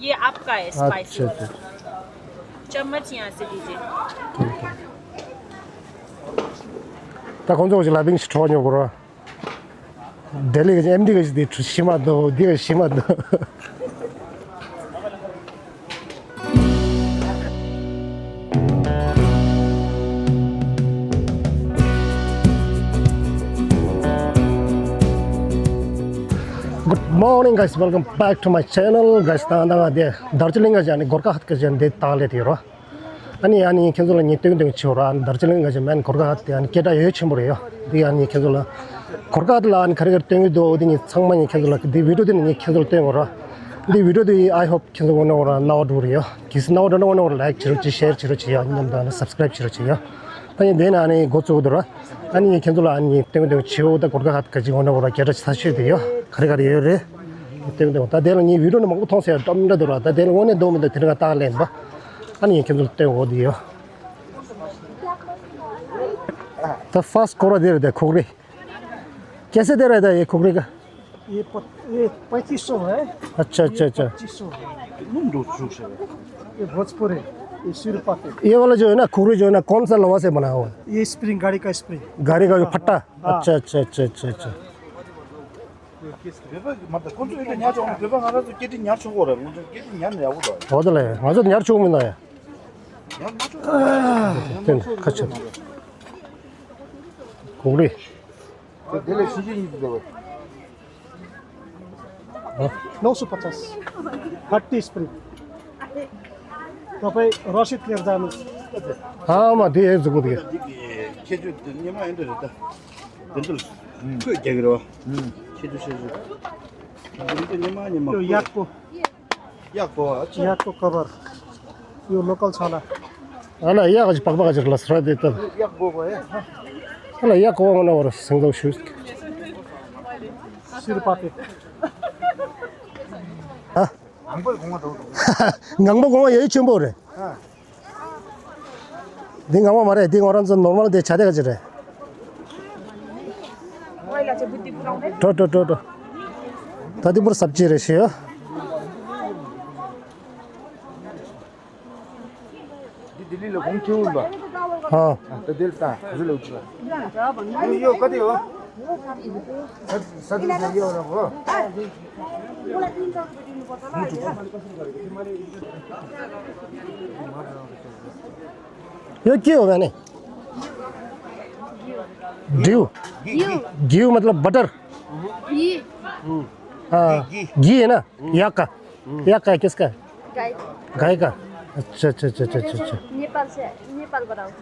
ये आपका है स्पाइसी अच्छा वाला। चम्मच यहाँ से दीजिए। 딱 혼자 오지 라빙 스토어냐 보라. 델리가 MD가 있지 심하도 네가 심하도. Good morning guys, welcome back to my channel guys. तांदा दे दार्जिलिंग जाने गोरखा हाट के जाने ताले दिरो. 아니 견솔라 니 땡땡 치오라 다르질링 가지 맨 고르가한테 아니 게다 여친모래요. 이 아니 견솔라 고르가들 아니 가르가 땡이도 어디니 상만이 견솔라 그 비디오는 니 견솔 땡오라. 이 비디오도 I hope 견솔 오너라 나와도리요. 기스 나오더나 오너라 라이크 지르지 셰어 지르지 아니면다 서브스크라이브 지르지요. 아니 내는 아니 고쪽으로라 아니 견솔라 아니 땡땡 치오다 고르가한테까지 오너라 게다 사셔야 돼요. 가르가리 예래 땡땡 다 되는 이 비디오는 먹고 통해서 덤라더라 다 되는 원에 도움이 들어가 따래 봐. 아니 견솔 때 어디요? The first Quora they रहे खोगरे कैसे दे रहा है ये खोगरे का ये 3500 है। अच्छा अच्छा अच्छा 2500 ये भोजपुरी ये सिरपा के ये वाला जो है ना खोगरे जो है ना कौन सा लोहा से बना हुआ है ये स्प्रिंग गाड़ी का स्प्रिंग गाड़ी का जो फट्टा अच्छा अच्छा अच्छा अच्छा अच्छा 맞다. 콘트롤이 냐 좀. 대박 알아서 끼리 냐 쳐고라. 먼저 끼리 냐 내고다. 어디래 맞아 냐르 조금 나야 냐 맞죠. 된 같이 खोगरे 내래 시즌이 되고. 950 30 स्प्रिंग तपाईँ रसिद लिएर जानुहोस् हाँ मा दिए जगह दिए 캐주 냐마 엔더다. 덴들. 그 개그로. 캐주 캐주. 우리 냐마 냐마. यो याकको 약고. याकको कभर यो लोकल छला 아나 이야 가지 빡빡 가지 클라스 라데 있다 약 먹어요. 아나 이야 거가 나와라 생각 쉬우 सिरपा के 아 안벌 공화도. 강보 공화 여기 처음 보래 네 강보 말해 네 오란전 노멀 데 차대 가지래 टो दादी पूरा सब्जी रेशी हो दिल्लीले घुम्थ्यौ बा. हाँ त दिलता हजुर उठ. यो कति हो? सजिलो यो हो. ये क्या हो मैंने ड्यू घी मतलब बटर हाँ घी है ना याक का है किसका है गाय का अच्छा अच्छा अच्छा अच्छा अच्छा नेपाल बनाउँछ।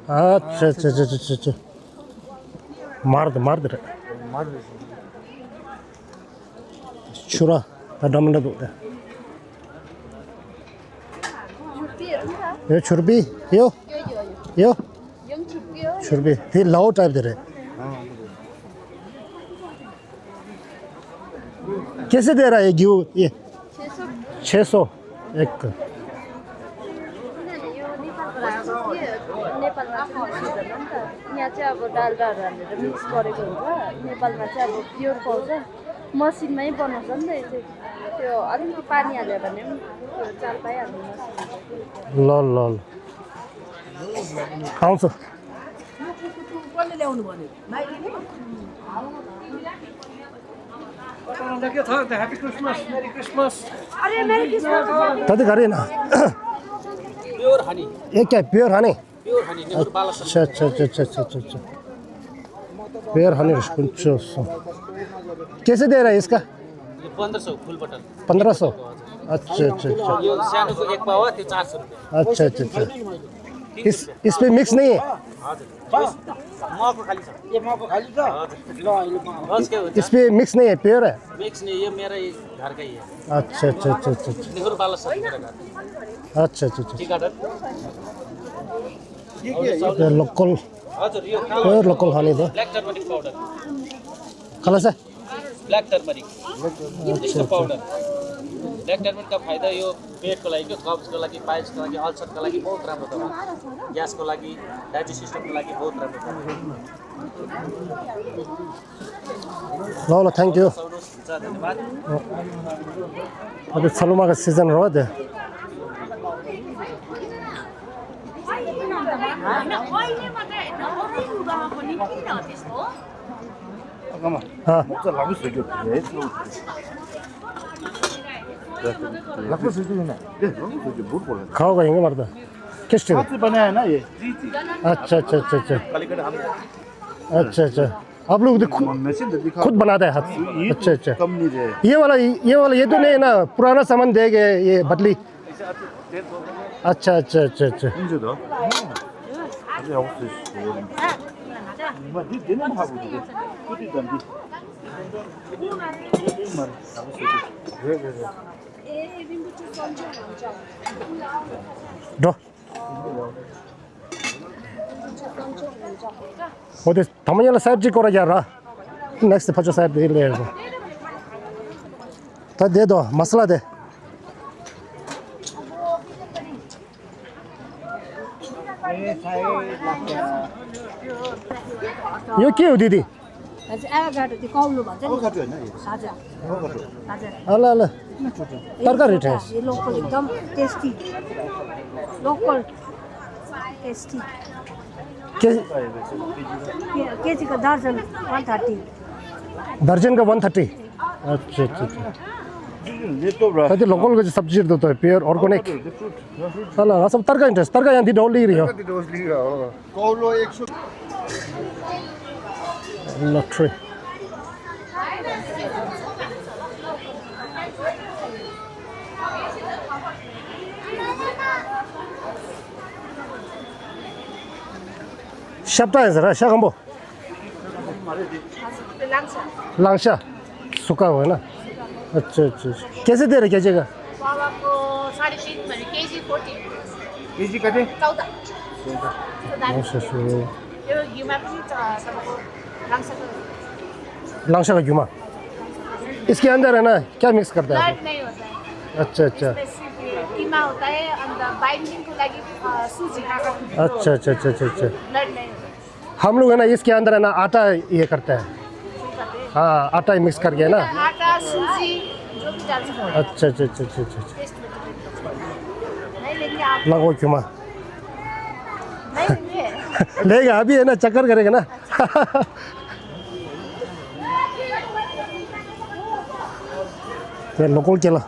अच्छा अच्छा अच्छा अच्छा अच्छा मार दे छुरा डमना दो ये छुरबी यो छुरबी ये लाओ टाइप दे रहे कैसे दे रहा है घी ये 600 एक नेपालमा चाहिँ यहाँ चाहिँ अब डाल्डाहरू हालेर मिक्स गरेको हुन्छ। नेपालमा चाहिँ अब प्योर पाउँछ मसिनमै बनाउँछ नि त यो चाहिँ त्यो अलिकति पानी हाल्यो भने पनि त्यो चाल पाइहाल्नु मसिन लल आउँछ ह्यापी क्रिसमस मेरी क्रिसमस तति गरेन प्योर हनी ये क्या pure honey pure honey Nehru बालस अच्छा अच्छा अच्छा अच्छा अच्छा अच्छा प्योर हनी कैसे दे रहा है इसका ये 1500 फुल बटन 1500 अच्छा अच्छा अच्छा यो सानोको एक पावा त्यो 400 रुपैयाँ अच्छा अच्छा अच्छा इस पे मिक्स नहीं है हजुर मको खाली छ यो मको खाली छ. ल अहिले म. रस के हुन्छ इस पे मिक्स नहीं है प्योर है मिक्स नहीं ये मेरा ही घरकै है अच्छा अच्छा अच्छा अच्छा अच्छा नेहरू बालस छ मेरा घर अच्छा अच्छा अच्छा टी गार्डन ये लोकल हजुर यो प्योर लोकल हनी दो ब्ल्याक टर्मरिक पाउडर कलर से ब्ल्याक टर्मरिक यस्तो पाउडर लेग टेनमेन्टका फाइदा यो पेटको लागि के कब्जको लागि पाइल्सको लागि अल्सरको लागि बहुत राम्रो दबाई ग्यासको लागि डाइजेस्ट सिस्टमको लागि बहुत राम्रो दबाई ल ल थ्याङ्क यू सक्नुहोस् हुन्छ धन्यवाद अब सलुमाको सिजन हो त्यो 잠깐만. हाँ 먹자 라고 쓰죠. 네. 라고 쓰죠 네. 네, 라고 쓰죠. 뭘 볼래? खाओगा यहीं मरता किस चीज़ हाथ से बनाया ना ये जी जी अच्छा अच्छा अच्छा अच्छा कलिकट हम अच्छा अच्छा आप लोग तो मशीन तो दिखा खुद बनाते हैं हाथ अच्छा अच्छा कम नहीं है ये तो नहीं है ना पुराना सामान देंगे ये बदली अच्छा अच्छा अच्छा अच्छा 인제도 아주 하고 있어 뭐 니는 하고 있지 그때도 너 어디 담아냐라 사이드 찍어라 야라 नेक्स्ट फजो साइड दे ले तो दे दो मसला दे यो के हो दिदी हजुर एभोकाडो त्यो कौलो भन्छ नि 가져 있나 ये हजुर 가져 हजुर अल अल तरकारी ठेस यो लोकल एकदम टेस्टी लोकल टेस्टी के केजीको दर्जन 130 दर्जन का 130 अच्छा अच्छा अच्छा ये तो रहा कति लोकल को सब्जी दो तो प्योर ऑर्गेनिक अल सब तरकारी ठेस तरकारी यहाँ डोली रही हो कौलो 100 लटरी 샵다 해서라 샤간보 लांशा सूखा हुआ है ना अच्छा अच्छा कैसे दे रहे केजी का पावाको 3.5 भने केजी 40 केजी कते 14 अच्छा अच्छा यो घिउमा पनि छ सबको लाङ्साको लांशा का जुमा इसके अंदर है ना क्या मिक्स करता है ब्लड नहीं होता है अच्छा अच्छा कीमा होता है अन्त बाइन्डिङको लागि सुजी अच्छा अच्छा अच्छा अच्छा अच्छा ब्लड नहीं होता है हम लोग है ना इसके अंदर है ना आटा ये करता है हाँ आटा ही मिक्स करके है ना आटा सुजी जो भी डाल सकते हैं अच्छा अच्छा अच्छा अच्छा अच्छा टेस्ट नहीं लेंगे आप लगो जुमा नहीं लेंगे लेगा अभी है ना चक्कर करेगा ना लोकल केला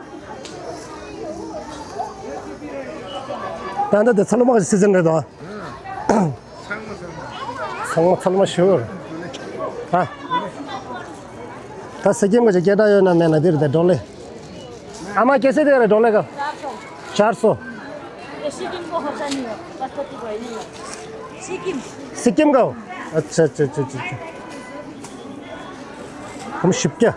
나한테 설마 시즌에도 설마 sure हाँ तो सही मुझे क्या था ना मैंने दे रहा डॉले आमा कैसे दे रहे डॉले का 400 यो सिक्किमको खोर्सानी हो बासमती भएन यो सिक्किम सिक्किम का हो अच्छा अच्छा अच्छा अच्छा हम शिप क्या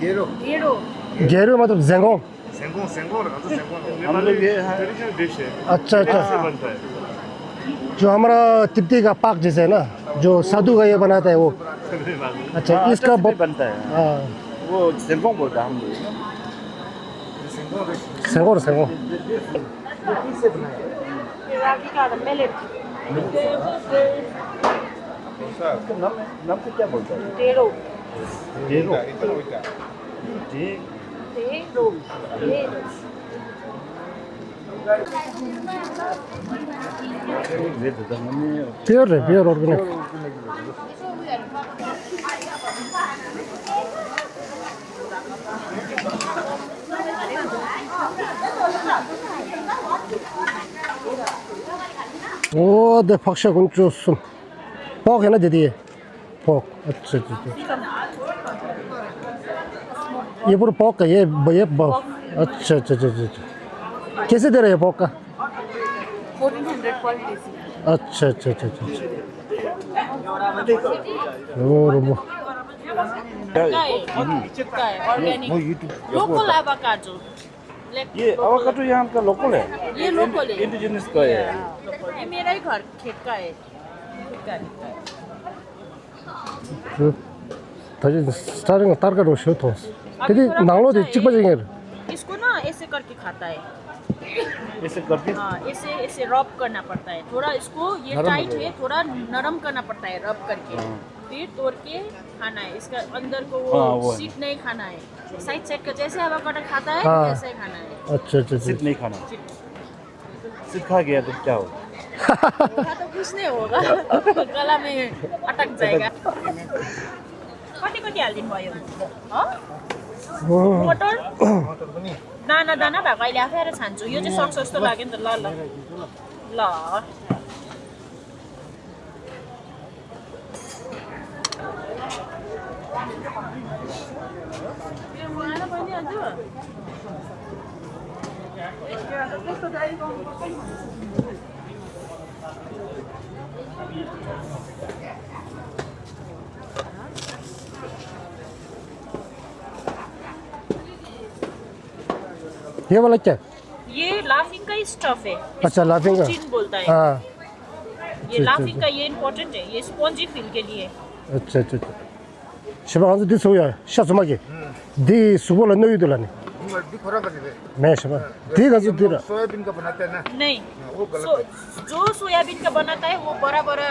ढेँडो घेरो मतलब जेंगोंग हम लोग ये ट्रेडिशनल डिश है अच्छा अच्छा से बनता है जो हमारा तिप्ती का पाक जैसे है ना जो साधु का ये बनाता है वो अच्छा इसका भी बनता है हाँ वो सेंगोंग बोलता है हम लोग सेंगोर सेंगोर रागी का मिलेट नाम से क्या बोलता है ढेँडो ढेरो ढे ढेँडो ढेँडो प्योर है प्योर ऑर्गेनिक ओ दे पक्षा कुंचो सुन पोक है ना दीदी ये पोक अच्छा अच्छा ये पूरा पोक है ये अच्छा अच्छा अच्छा अच्छा कैसे दे रहे हैं पोक का 1400 पर केजी अच्छा अच्छा अच्छा अच्छा और वो ऑर्गेनिक लोकल एवोकाडो ये एवोकाडो यहाँ का लोकल है ये लोकल है इंडिजिनस का है ये मेरा ही घर खेत का है 다시 스타링 따르가로 쉬어도 근데 나로도 찍어지게 इसको ना ऐसे करके खाता है ऐसे करके हाँ ऐसे ऐसे रब करना पड़ता है थोड़ा इसको ये टाइट है थोड़ा नरम करना पड़ता है रब करके फिर तोड़ के खाना है इसका अंदर को वो सीट नहीं खाना है साइड साइड का जैसे एवोकाडो खाता है वैसे ही खाना है अच्छा अच्छा सिर्फ नहीं खाना सिर्फ खा गया तो क्या होगा होगा तो कुछ नहीं होगा गला में अटक जाएगा कति कति हालिदिनु भयो मटर दाना दाना भएको अहिले आफै आएर छान्छु यो चाहिँ सक्छ जस्तो लाग्यो नि त ल ल ल ये वाला क्या ये लाफिंग का ही स्टफ है अच्छा लाफिंग का चिन बोलता है हाँ ये लाफिंग का ये इम्पोर्टेंट है ये स्पॉन्जी फील के लिए अच्छा अच्छा अच्छा 시방 가서 네 소야 샤스마게 네 수고를 너희들라니 मैं शबा ठीक है तेरा सोयाबीन का बनाते हैं ना नहीं जो सोयाबीन का बनाता है वो बड़ा बड़ा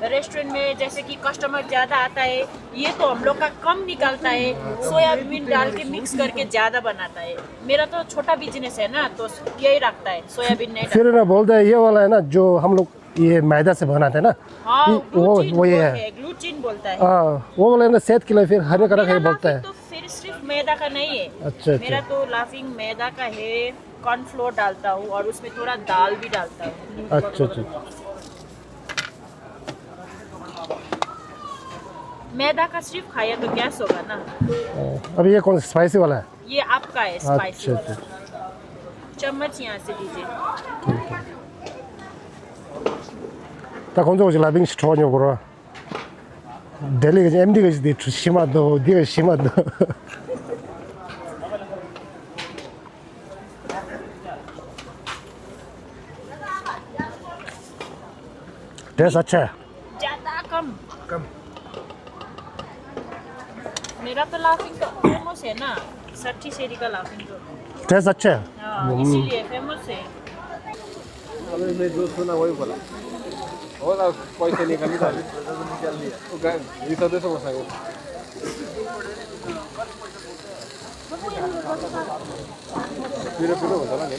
रेस्टोरेंट में जैसे कि कस्टमर ज़्यादा आता है ये तो हम लोग का कम निकालता है सोयाबीन डाल के मिक्स करके ज़्यादा बनाता है मेरा तो छोटा बिजनेस है ना तो यही रखता है सोयाबीन नहीं फिर ना बोलते हैं ये वाला है ना जो हम लोग ये मैदा से बनाते हैं ना हाँ वो ये है ग्लूटीन बोलता है हाँ वो वाला है ना सेहत के लिए फिर हानिकारक है बोलता है तो फिर सिर्फ मैदा का नहीं है अच्छा मेरा अच्छा तो लाफिंग मैदा का है कॉर्नफ्लोर डालता हूँ और उसमें थोड़ा दाल भी डालता हूँ अच्छा अच्छा मैदा का सिर्फ खाया तो गैस होगा ना अब ये कौन स्पाइसी वाला है ये आपका है स्पाइसी अच्छा अच्छा चम्मच यहाँ से दीजिए 딱 혼자 오지 라빙 스토어냐 보라 델리가 이제 MD가 이제 심하도 네가 심하도 टेस्ट अच्छा है ज़्यादा कम मेरा तो लाफिंग का फेमस है ना 60 शेरी का लाफिंग तो टेस्ट अच्छा है हाँ इसीलिए फेमस है होला पैसा निकाल्नु त रिसाउँदैछ मसँग पिरो पिरो हुन्छ होला नि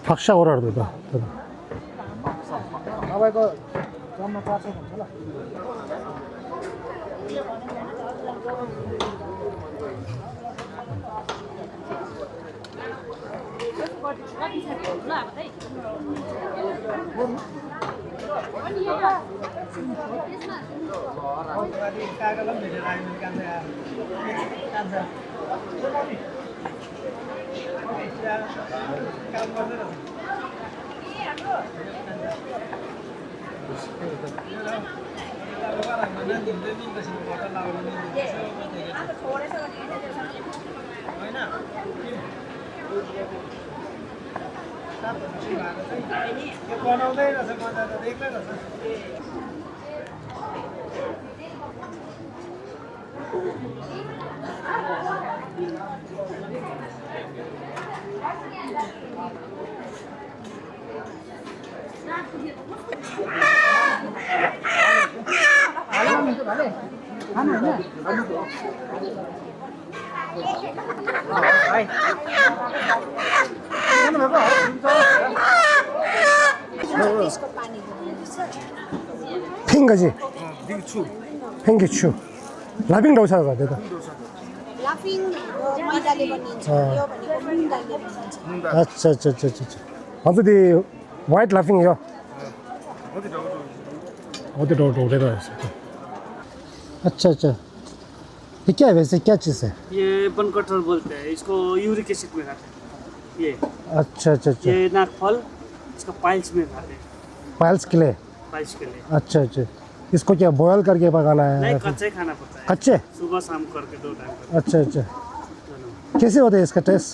박샤 오라도 봐 तपाईँको जम्मा 400 हुन्छ ल 핑거지? 핑기추. 라빙 로사가 되다. लाफिङ मैदाले बनिन्छ यो भनेको मुङ दालले बनिन्छ अच्छा अच्छा अच्छा अच्छा हजुर दी व्हाइट लाफिंग है वो तो उड़ेगा ऐसे अच्छा अच्छा ये क्या है वैसे क्या चीज़ है ये बन कटहल बोलते हैं इसको यूरिक एसिड में खाते हैं ये अच्छा अच्छा अच्छा ये नागफल इसका पाइल्स में खाते हैं पाइल्स के लिए पाइल्स के लिए अच्छा अच्छा इसको क्या बॉयल करके पकाना है नहीं कच्चा ही खाना पड़ता है कच्चे सुबह शाम करके 2 टाइम अच्छा अच्छा कैसे होता है इसका टेस्ट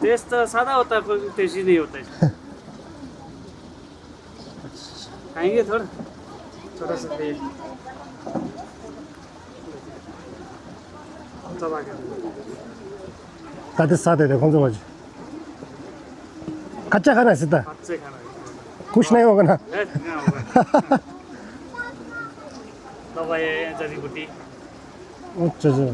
टेस्ट तो सादा होता है कोई टेस्टी नहीं होता है खाएंगे थोड़ा छोटा सा खाइए दबा के साथ साथ है कौन सा बाजी कच्चा खाना है सीधा कच्चे खाना है कुछ नहीं होगा ना क्या होगा दवाई है जड़ी बूटी अच्छा अच्छा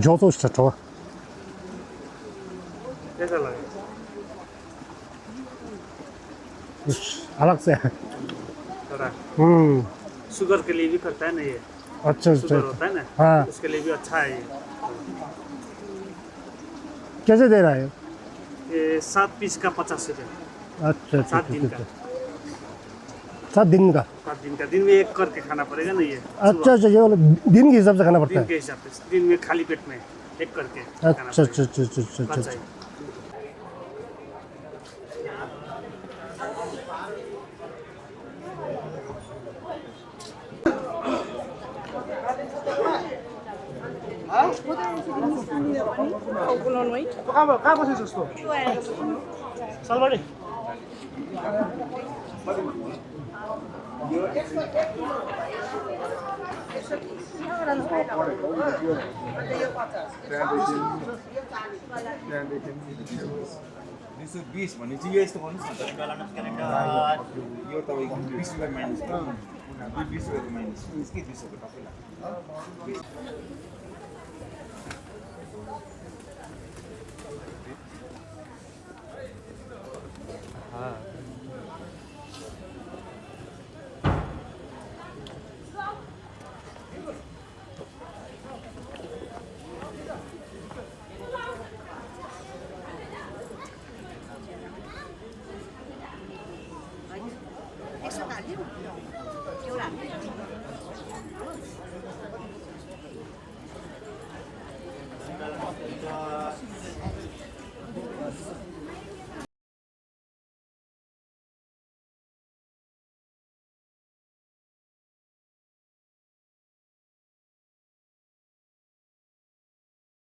जो तो अच्छा था कैसा लगे कुछ अलग से है थोड़ा हम्म शुगर के लिए भी करता है ना ये अच्छा शुगर अच्छा होता है ना हाँ उसके लिए भी अच्छा है कैसे दे रहा है ये 7 पीस का 50 रुपये अच्छा अच्छा 7 दिन का 7 दिन का 7 दिन का दिन में एक करके खाना पड़ेगा ना ये अच्छा अच्छा ये वाला दिन के हिसाब से खाना पड़ता दिन है के हिसाब से दिन में खाली पेट में एक करके खाना अच्छा अच्छा पड़ेगा। अच्छा अच्छा अच्छा कच्चा अच्छा ही। कहाँ बसेछ जस्तो सालबारी दुई सौ 20 भने चाहिँ यो यस्तो गर्नुहोस् न यो तपाईँको 20 रुपियाँ माइनस 20 रुपियाँको माइनस यसकै 200 को टक्कै लाग्छ एक्स्ट्रा हाल्दिउँ एउटा